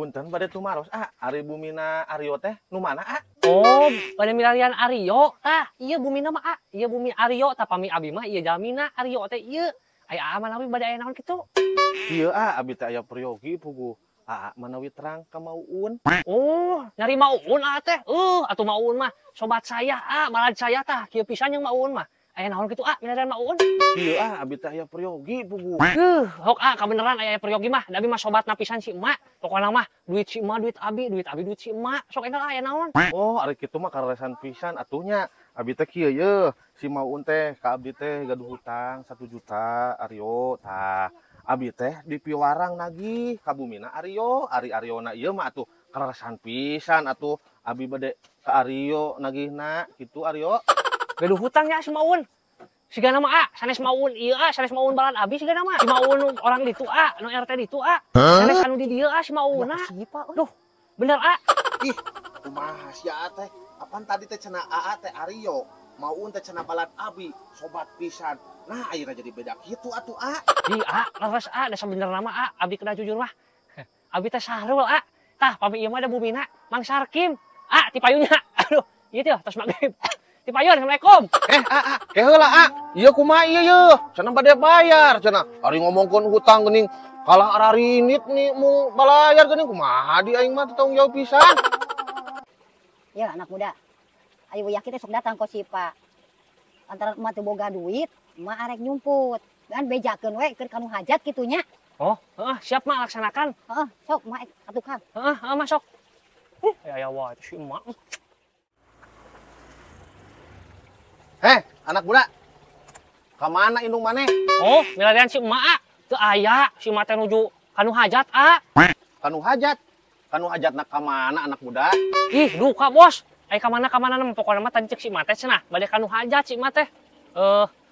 Punten bade tumaros ah, ari bumina Aryo teh nu mana ah? Oh, bade milarian Aryo tah, ieu bumina mah ah, ieu bumi Aryo tah pami abi mah ieu jalmina Aryo teh ieu. Aya aa manawi bade aya naon kitu? Ieu ah abi teh aya peryogi puguh. Aa manawi terang ka Mauun. Oh, nyari Mauun aa teh. Atuh Mauun mah sobat saya ah, balad saya tah, kieu pisan jeung Mauun mah. Aya naon kitu ah milarian Mauun? Ieu ah abi teh aya peryogi puguh. Hok ah kabeneran aya peryogi mah, da abi mah sobatna pisan si emak. Pokona mah duit si emak duit abi, duit abi duit si emak. Sok enggal aya naon? Oh, ari kitu mah kaleresan pisan atuh nya. Abi teh kieu ye, si Mauun teh ka abdi teh gaduh hutang 1 juta Aryo tah. Abi teh di piwarang nagih ka bumina Aryo, ari Aryona ieu mah atuh kaleresan pisan atuh abi bade ka Aryo nagihna kitu Aryo. Gaduh hutangnya si Maun. Sigana mah ah, sanes Maun ieu ah, sanes Maun balad abi sigana mah. Si Maun orang ditu ah, nu RT ditu ah. Sanes anu di dieu ah si Maun ah. Duh, bener ah. Ih, kumaha sia teh? Apaan tadi teh cenah aa teh Aryo, Maun teh cenah balad abi, sobat pisan. Nah, ayeuna jadi beda kitu atuh ah. Ih, ah, leres ah, da sabenerna mah ah, abi kena jujur mah. Abi teh Sahrul ah. Tah, pami ieu mah da bumina Mang Sarkim. Ah, ti payunya. Aduh, ieu teh tos magrib. Tipayun, assalamualaikum. Ke heula ah. Ieu kumaha ieu ye? Cenah bade bayar cenah. Ari ngomongkeun hutang geuning kalah ararinit nih mu balayar geuning kumaha di aing mah teu tanggung jawab pisan. Ya anak muda. Ayo yakin teh sok datang ko si Pak. Antara emak teu boga duit, emak arek nyumput. Dan bejakeun we keur kanu hajat kitu nya. Oh, heeh, siap mak laksanakan. Heeh, sok mak ka tukang. Heeh, heeh masuk. Ya ya wah itu si emak. Heh, anak muda. Ka mana indung maneh? Oh, milarian si emak ah. Teu aya, si emak teh nuju kanu hajat ah. Kanu hajat? Kanu hajatna ka mana anak muda? Ih, duka bos. Ai ka mana-ka mana mah pokona mah tadi cek si emak teh cenah, bade kanu hajat si emak teh.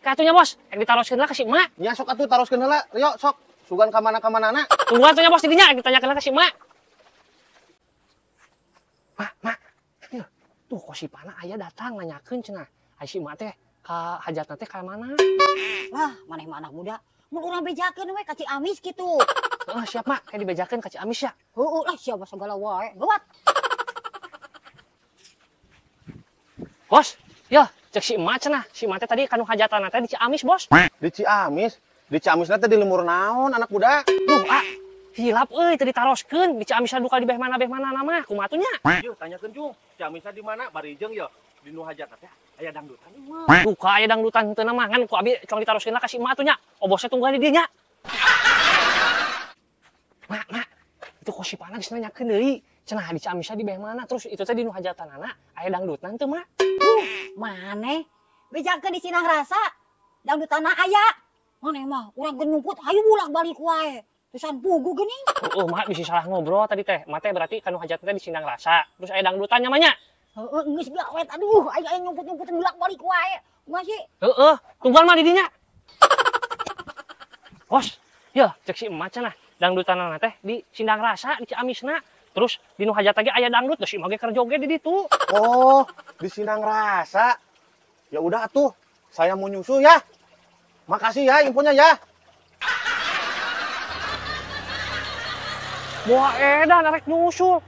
Ka atuh nya bos, rek ditaroskeun lah ka si emak. Nya sok atuh taroskeun heula, Rio sok. Sugan ka mana-ka manana. Tungguan atuh nya bos di dinya, rek ditanyakeun lah ka si emak. Mak, mak. Ieu, tuh kok si Pana aya datang nanyakeun cenah. Ai si emak teh ka hajatna teh ka mana? Lah, maneh mah anak muda. Mun urang bejakeun we ka Ciamis kitu. Heeh, siap mak, kayak dibejakeun ka Ciamis ya. Heeh lah siapa segala wae. Gawat. Bos, ya, cek si emak cenah. Si emak teh tadi kanu hajatanna teh di Ciamis, Bos. Di Ciamis? Di Ciamisna teh di lemur naon anak muda? Duh, ah, hilap euy teu ditaroskeun. Di Ciamisna duka di beh mana beh mana mah. Kumaha tuh nya? Yeuh, tanyakeun Jung. Ciamisna di mana? Bari jeung ye. Di nu hajatna teh aya dangdutan ieu mah. Duka aya dangdutan henteu mah ngan ku abi cong ditaroskeun lah ka si emak atuh nya. Obosnya tungguan di dieu nya. Mak, mak, itu kok si Pana geus nanyakeun deui. Cenah di Ciamisna di beh mana? Terus itu teh di nu hajatanana aya dangdutan teu mak? Maneh bejakeun di Sinang Rasa dangdutanna aya. Maneh mah urang geus nyumput hayu bolak-balik wae. Tusan pugu geuning. Heeh, mak bisa salah ngobrol tadi teh. Mak teh berarti kanu hajatna teh di Sinang Rasa. Terus aya dangdutan nya mah nya. Heeh, geus gawet aduh, aing aya nyumput-nyumputan bolak-balik wae. Kumaha sih? Heeh, tungguan mah di dinya. Bos, ya cek si emak cenah dangdutanna teh di Sindang Rasa di Ciamisna. Terus di nu hajat lagi aya dangdut, geus si emak ge keur joget di ditu. Oh, di Sindang Rasa. Ya udah atuh, saya mau nyusul ya. Makasih ya infonya ya. Wah, edan arek nyusul.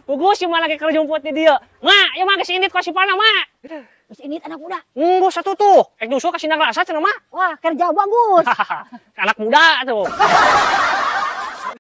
Gugus si mana keur jumput di dieu. Mak, ieu mah geus indit ka si Pana, Mak. Geus indit anak muda. Geus satu tuh. Rek nyusul ka Sindang Rasa cenah, Mak. Wah, kerja bagus. Anak muda tuh.